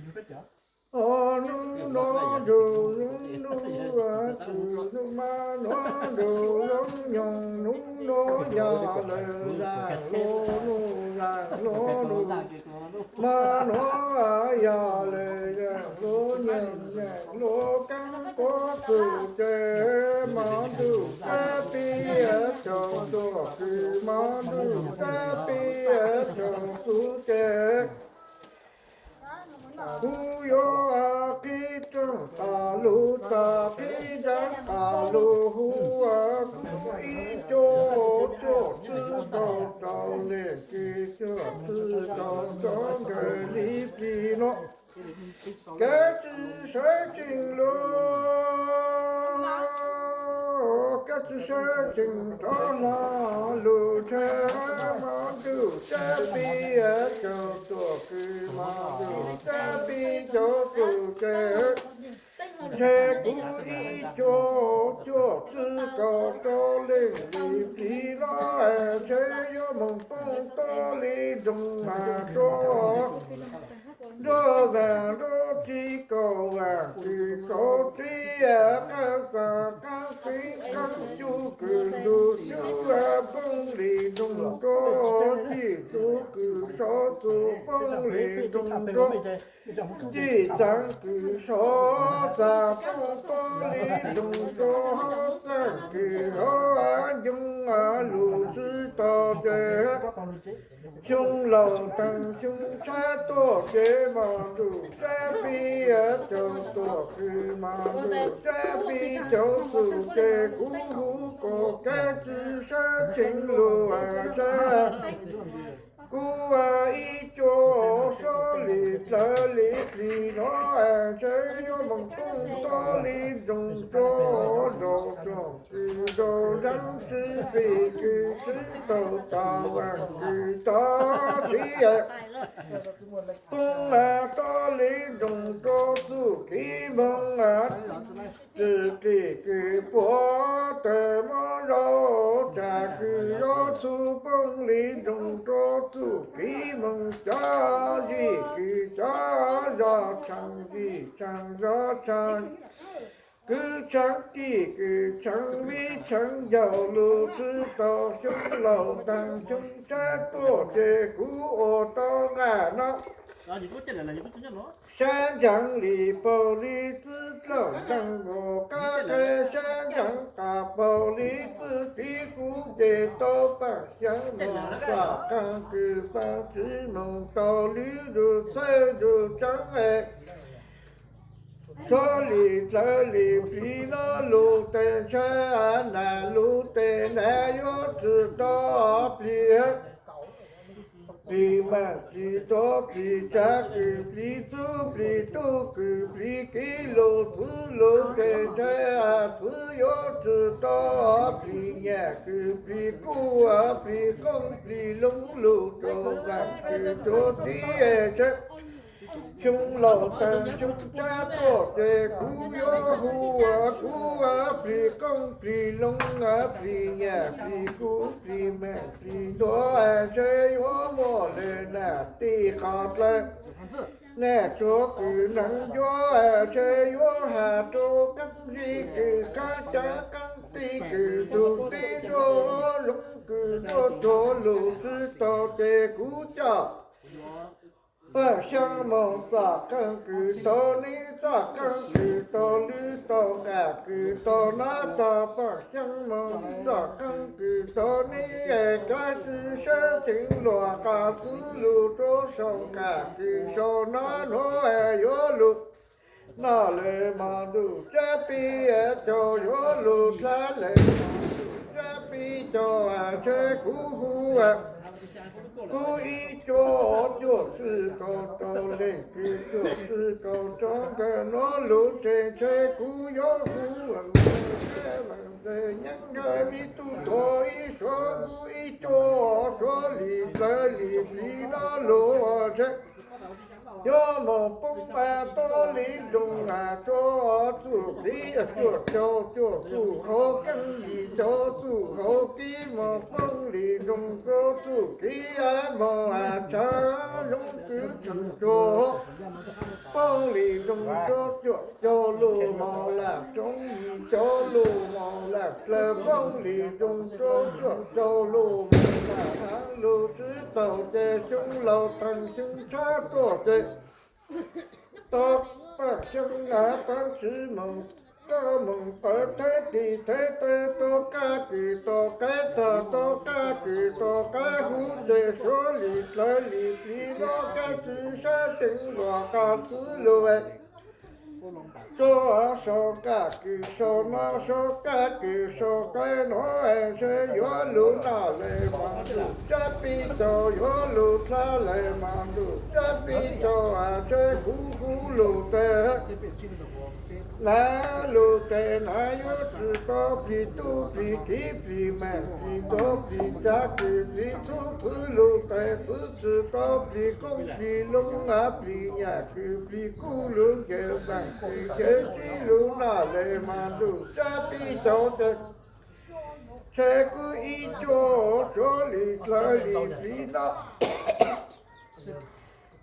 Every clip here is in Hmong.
Hnub no nrug lub ntuj, hnub ma no nrug lub nyoog, hnub no yog lawm zaam hlo nug zaam hlo nug, ma no yog lawm zaam hlo nyeem nyeem hlo kaab puab txug ces, ma ntuj sab pib caug tuaj kws, ma ntuj sab pib caug txug ces, kuv yuav qhib rooj tas lug tas qhib dlaab tas lug hu, kuv ib cuaj cuaj txwb kaum rau leej kws cuaj txwb kaum rov nkawd li plig no. Kab tsi sawv tsees lug, kab tsi sawv tsees rov hlo lug ntshai, ma ntuj sab pib caug tuaj kws, ma ntuj sab pib caug txug ces, ntshai kuv ib cuaj cuaj txwb kaum rau leej li plig no, ntshai yuav moog poob tau li nroog mas rua nrov vaam nrov tsi kaum vaam kws kaum tsi, qaab xaa qaab xeeb qaab cub kws lug cub poob li nroog rua, txij txug kws sov txug poob li nroog rua, txij txaav kws sov txaav poob poob li nroog rua, txaav kws hov ncoog lug txwb tau ces, xyoo laus taag xyoo tshab tuaj ces, ma ntuj sab pib caug tuaj kws, ma ntuj sab pib caug txug ces, kuv hu kom kab tsi sawv tsees lug sab, kuv ib cuaj sab li dlawg li plig no, ntshai yuav moog poob tau li nroog rua, nrau rooj kws nrau zaab tsi plig kws tsi tau tas vaam kws tau tsi poob tau li nroog rua, txuj kev moog tsi plig kws puag tawg moog zau, tsaam kws zau txug poob li nroog rua, txuj kev moog cov zij kws cov zog tshaaj zij tshaaj zog tshaaj, kws tshaaj tij kws tshaaj vij tshaaj ncaus lug txwb tau xyoo laus taag xyoo tshab tuaj ces, kuv ua tau nqaj no sab ntseeg li paug li txwb dlauj ntaag nkaus qab qe, sab ntseeg qab paug li txwb tiv kuv ces, tau paaj xyaav moog txaj qaab kws paaj tsi moog tau lwm ntuj txhawb ntuj tsaav es, sab li dlawg li plig no lug tes ntshai, nam lug tes nam yuav tsi tau plig, plig maam plig tuab plig tsav kws plig txuj plig tub kws plig kev lug txwv lug tes ntshai, txwv yuav tsi tau plig nyam kws plig kuj plig qoob plig loo lug rua vaam kws rua tib es tshab. Xyoo laus taag xyoo tshab tuaj ces, kuv yuav hu kuv plig qoob plig loo, plig nyam plig kuj plig maam plig ntuab, ntshai yuav muaj le nam tij qhov dlawg, nam tsuag kws neeg ncuab, ntshai yuav has rua qaab zij kws qaab caav qaab tij kws tug tib rua, zoov kws rua tsuag lug tsi tau ces, kuv coj paaj xyaa moog txaj qaab kws tau neb, txaj qaab kws tau lwm tau nqaj kws tau nab tau paaj xyaa moog txaj qaab kws tau neb, kab tsi sawv tsees luag qab txwv lug rua sau nqaj kws sau nab nuav yuav lug noj le, ma ntuj sab pib caug yuav lug dlaav le, sab pib caug ntshai kuv hu kuv ib cuaj cuaj txwj kaum rau leej kws cuaj txwj kaum rau nkawd nuav lug tsees ntshai kuv yuav hu ntxhais nyaab nkawd me tub tuag ib suav, kuv ib cuaj suav li dlawg li plig no lug ntshai yuav moog poob tau li nroog rua, txuj kev cuaj caug cuaj txuj hauv keeb yim caug txuj hauv kev moog poob li nroog rua, txuj kev moog tshaav zoov kws tshaav rua, zoo rau cuam caug lus mos lam roob yim cov lus mos lam plaws poob li zoo rau cuam caug lus mos lam heev lus tswv taus ces xyoo laus tag xyoo tshab tuaj ces tau paj xyoo nav pab tswv moos koj moos qawv thawb tis thawb taw tau qab kws tau qaib tag tau qab kws tau qaib huv ces suav lis dlawv lis plis no kab tswv sab ceev luas qas txwv lus es rau sau qab kws sau no sau qab kws sau qaib no es ntshe yuav lus noj les mas lus tsab pib caug yuav lus dlha les mas lus tsab pib caug ntshe kuv huv lus tes nav lus tes nav yuav tswv tau plig tub plig kiv plig meem plig ntaub plig tsav kws plig txhub txwv lus tes txwv tswv tau plig koob plig loo av plig nyam kws plig kuj lus ncaws vaam kws ncaws sib lus noj les mas lus tsab pib caug tes ntshe kuv ib cuag suav lis dlawv lis plig no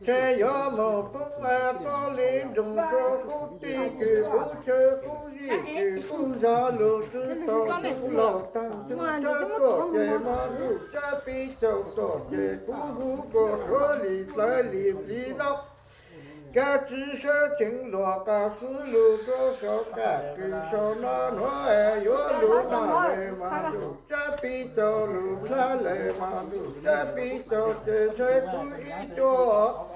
ntshe yuav moog poob tau li nroog rau kuv tij kws kuv chaw kuv zij kws kuv zog lus tswv tau xyoo laus tag xyoo tshab tuaj ces mas lus tsab pib caug tuaj ces kuv huv kuas suav lis dlawv lis plig no kab tswv sab ceev luas qas txwv lus rau sau qab kws sau no nuav es yuav lus noj les mas lus tsab pib caug lus dlha les mas lus tsab pib caug ces ntshe kuv ib cuag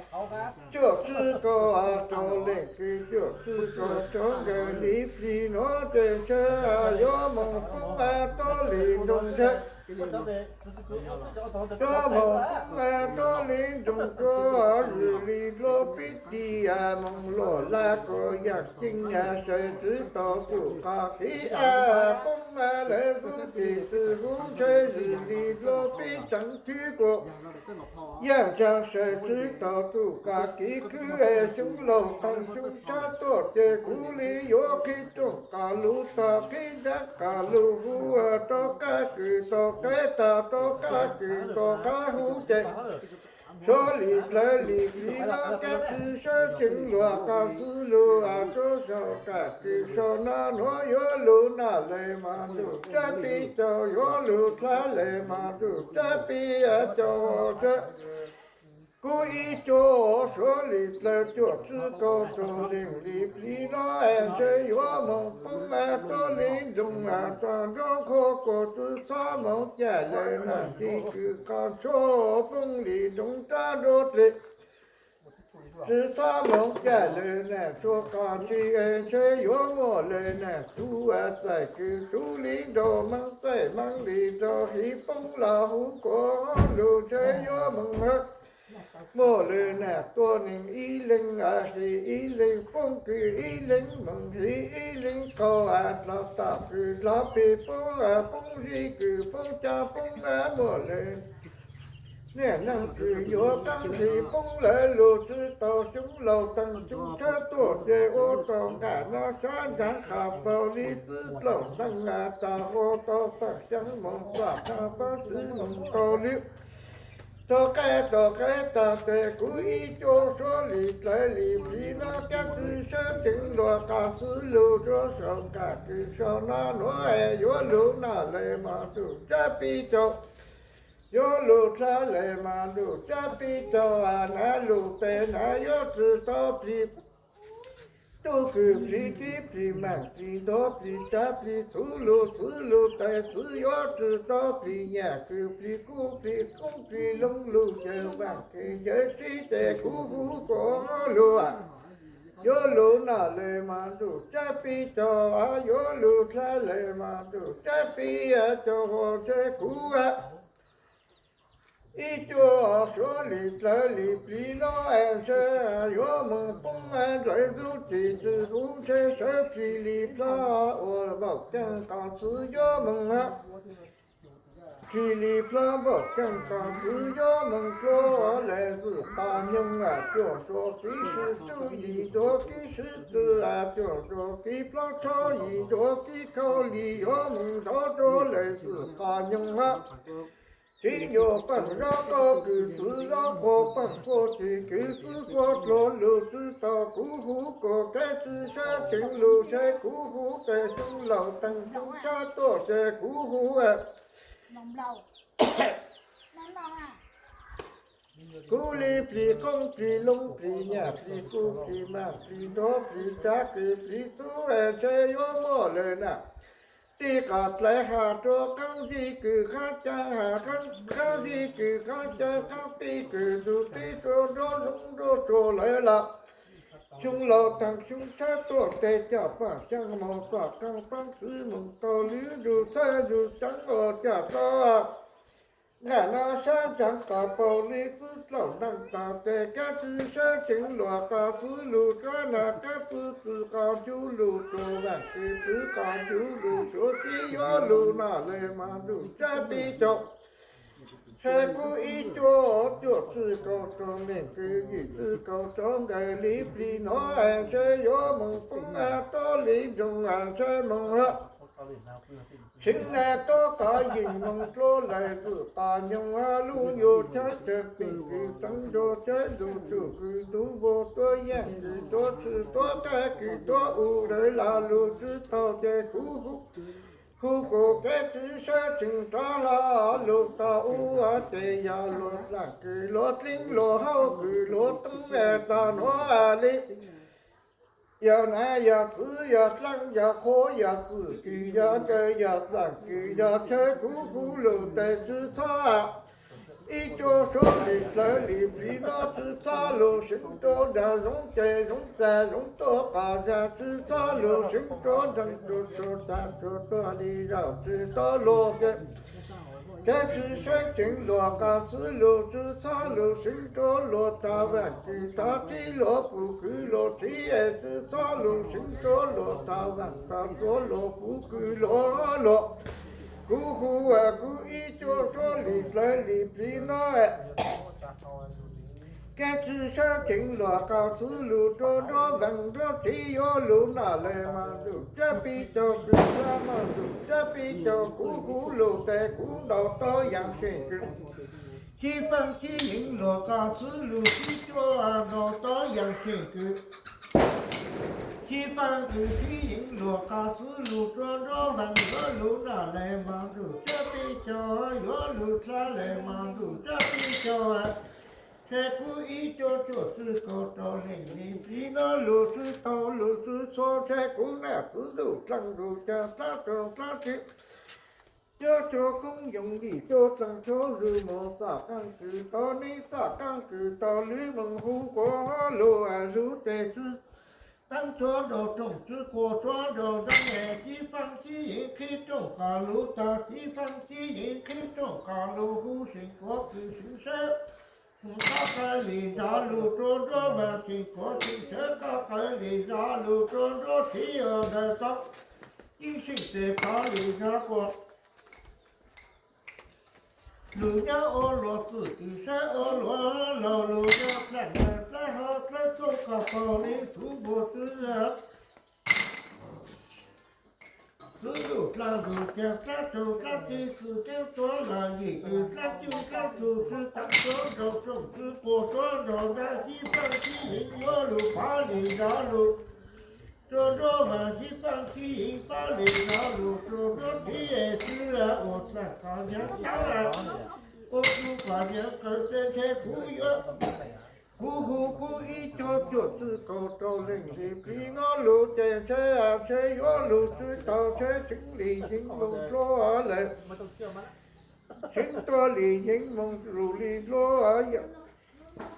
cuaj tswv kaum rau leej kws cuaj tswv kaum rau nkaus li plig nuav ces ntshe yuav moog poob tau li nroog ntshe yuav moog poob tau li nroog rua zwm li dlua pib ti moog luaj laj kuas yaaj ceeb sawv tswv tau txuj qas kiv poob lawv xub plig txwv huv ntshe zwm li dlua pib tseev thwb kuas yaaj tsaa sawv tswv tau txuj qas kiv khwb es xyoo laug tag xyoo tshab tuaj ces kuv li yuav qhib rooj qas lug tog qhib nraab qas lug huv tau qab kws tau qaib tag tau qab kws tau qab huv ces suav lis dlawv lis plig no kab tswv sab ceev luas qas txwv lus rua sau qab kws sau no nuav yuav lus noj les mas lus tsab pib caug yuav lus dlha les mas lus tsab pib caug ntshe kuv ib cuag suav lis dlawv cuaj tswv kaum rau leej li plig no es ntshe yuav moog poob tau li nroog tag nrho qhuav kuas tswv txhob moog caj lawm nam tsis kws qas tshuaj poob li nroog rab nruab dlig tswv txhob moog caj lawm nam tshuaj qas tsis es ntshe yuav muaj lawm nam txuv txais kws txuv li nraug meej txais meej li nraug hiv poob los huv kuas lug ntshe yuav moog muaj lawm nam tua neeg ib leeg hiv ib leeg poob kws ib leeg moog hiv ib leeg qaug dlov tom kws dlov pig poob poob zib kws poob caj poob muaj lawm niaj neeg kws yuav qaab qhis poob lawv lug tswv tau xyoo laug tag xyoo tshab tuaj ces ua tau nqaj no sab ntxaav qas paug li txwv dlaum nteeg tag ua tau paj xyeeb moog txaj tag pab txwv moog tau li tau qaib tau qaib tag tes kuv ib cuag suav lis dlawv lis plig no kab tswv sab ceev luas qas txwv lug rua sau qab kws sau no nuav es yuav lug noj les mas lug tsab pib caug yuav lug dlha les mas lug tsab pib caug nav lug tes nav yuav tswv tau plig tub kws plig tib plig meem plig ntaub plig tsav plig txhuv lug txwv lug tes txwv yuav tswv tau plig nyam kws plig kuj plig koob plig loo lug ncaws vaam kws ncaws sib tes kuv huv kuas lug yuav lug noj les mas lug tsab pib caug yuav lug dlha les mas lug tsab pib caug ntshe kuv ib cuag suav lis dlawv lis plig no es ntshe yuav moog poob dlawv ntxub tsis txwv huv ntshe sawv plig li plab ua npaum keej qas txwv yuav moog plig li plab npaum keej qas txwv yuav moog dlua lawm ntxwj qas nyoog cuaj ntuag kiv sib tub yim ntuag kiv sib tw cuaj ntuag kiv plab tshob yim ntuag kiv khaub lig yuav moog nrov dlua lawm ntxwj qas nyoog Txiv yuav paj zob qau kws txwv zob qua paj qua tsis kwv txwv qua dlua lug tsi tau kuv hu kuas kev tsi sab tseev lug seb kuv hu tes xyoo laus teeg xyoo tshab tuaj ces kuv hu kuv li plig qoob plig loo plig nyaj plig kuj plig maag plig nrov plig tsav kws plig txub es ntshe yuav muaj lawm na. Tij qas dlaiv has rua qaab zib kws qaab caa has qaab zib kws qaab caa qaab tij kws ntug tib rua nruab zoov nruab tsua lawm los xyoo laus taag xyoo tshab tuaj tes coj paaj xyaa moog txoj qaab paab txwv moog tau lwv nrug txhawb nrug tseev ua coj tau nqaj no sab ntshaav qas paug li txwb dlauj neeg tag tes kev tsi sab tseev luas qas txwv lug tsuav na qab txwv txwv qas ncuv lug rua vaaj kws txwv qas ncuv lug tsuav tib yuav lug na le mas ntuj sab pib caug Ntshe kuv ib cuaj cuaj txwj kaus rau neeg kws yim txwj kaus rau nkawd li plig no es ntshe yuav moog poob tob li ntsoog es ntshe moog hlo. Seev na tob qas yeej moog dlua lawm txwj qas nyoog lub nyuas tshab tsawg peem kws teev nrua tshab lug tsuj kws ntug npua tuab yaaj kws tuab txwj tuab qaib kws tuab u dawg lag lug tsi tau ces kuv hu kuas kev tsi sab tseev rov hlo lug tau ua ces yog luag dlaag kws luag dleeb luag hauj kws luag toob tag nuav li. Yog nav yog txwv yog dlaab yog qhua yog txwj kws yog kawg yog dlaag kws yog chaw kuv hu lug tes tsi txhob ib cuaj suav li dlawg li plig no tsi txhob lug seev rua nraag zoov ces zoov txag zoov tuaj qas zag tsi txhob lug seev rua nraag rua rua tag rua tuag li zaum tsi tau lug ces kev tsi sab tseev luas qas txwv lug tsi txhob lug seev rua luas tag vaaj kws tag tib luas pum kws luas tib es tsi txhob lug seev rua luas tag vaaj tag txuav luas pum kws luas luas. Kuv hu kuv ib cuaj suav li dlawg li plig no kev tsi sab tseev luas qas txwv lug rua nruab vaaj nruab tib yuav lug na le mas ntuj sab pib caug kws txhab mas ntuj sab pib caug kuv hu lug tes kuv ntaus tau yaam seem kws sib faaj sib yeev luas qas txwv lug sib cuab ntaus tau yaam seem kws sib faaj kws sib yeev luas qas txwv lug rua nruab vaaj yuav lug na le mas ntuj sab pib caug yuav lug dlha le mas ntuj sab pib caug Ntshe kuv ib cuaj cuaj txwj kaus rau neeg li plig no lug tsi tau lug tsi txhua ntshe kuv nam txwv ntuj dlaag lug caag dlaab rua dlaab tsi cuab cuag koob yoov li cuab dlaag tshua lug moog txoj qaab kws tau neb txoj qaab kws tau lwv moog hu kuas lug lug tes tsi teeb tsuav nrau rooj tsi quas tsuav nrau nraag es sib faaj sib yeev qhib rooj qas lug tag sib faaj sib yeev qhib rooj qas lug hu seem kuav kws seev sab Seev qab qawg li nrad lug rua nruab vaaj seem kuav seev sab qab qawg li nrad lug rua nruab tib ua ntawm tau ib seem tes qab li nrad quas lug nyob ua luag txwj kws sab ua luag laug lug nyob dlaab dlaab hov dlaab txooj qas paug li txuv npua txwv Txwv lug dlaag lug caag dlaab raug dlaab tib txwv teeb tuav lug yim kws dlaab cuj dlaab tug tsi teeb tuav nrau rooj tsi quas tuav nrau nraag sib faaj sib yeev yuav lug pab li nrad lug rua nruab vaaj sib faaj sib yeev pab li nrad lug rua nruab tib es tsi ua dlaag qas nyav tab ua tug qas nyav qaws tse ntshe kuv yuav kuv hu kuv ib cuaj cuaj txwj kaus rau leej li plig no lug ces ntshe ntshe yuav lug tsi tau ntshe seev li yeev moog dlua lawm seev rua li yeev moog lug li dlua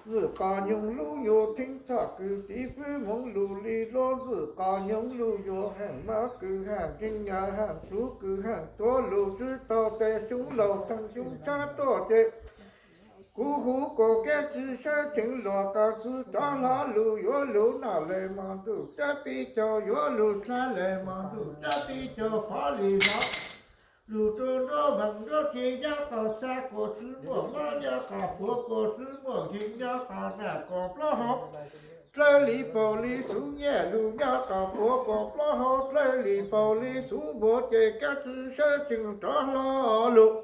Zwm qas nyoog lub nyuas theeb txhaj kws tiv fwb moog lug li dlua zwm qas nyoog lub nyuas haaj mab kws haaj nkeeg haaj txuv kws haaj tuav lug tsi tau tes xyoo laus taag xyoo tshab tuaj ces kuv hu kuas kev tsi sab tseev luas qas txwv rov hlo lug yuav lug nam le mog ntuj sab pib caug yuav lug dlha le mog ntuj sab pib caug qhov li zog lug rua nruab vaaj nruab tib nyob qas xab kuas tsi muaj mab nyob qas puav kuas tsi muaj nkeeg nyob qas nam kuas plaub hau dlawg li paug li xuv nyiaj lug nyob qas puav kuas plaub hau dlawg li paug li xuv npua ces kev tsi sab tseev rov hlo lug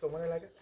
ส่งมาในไลน์ก็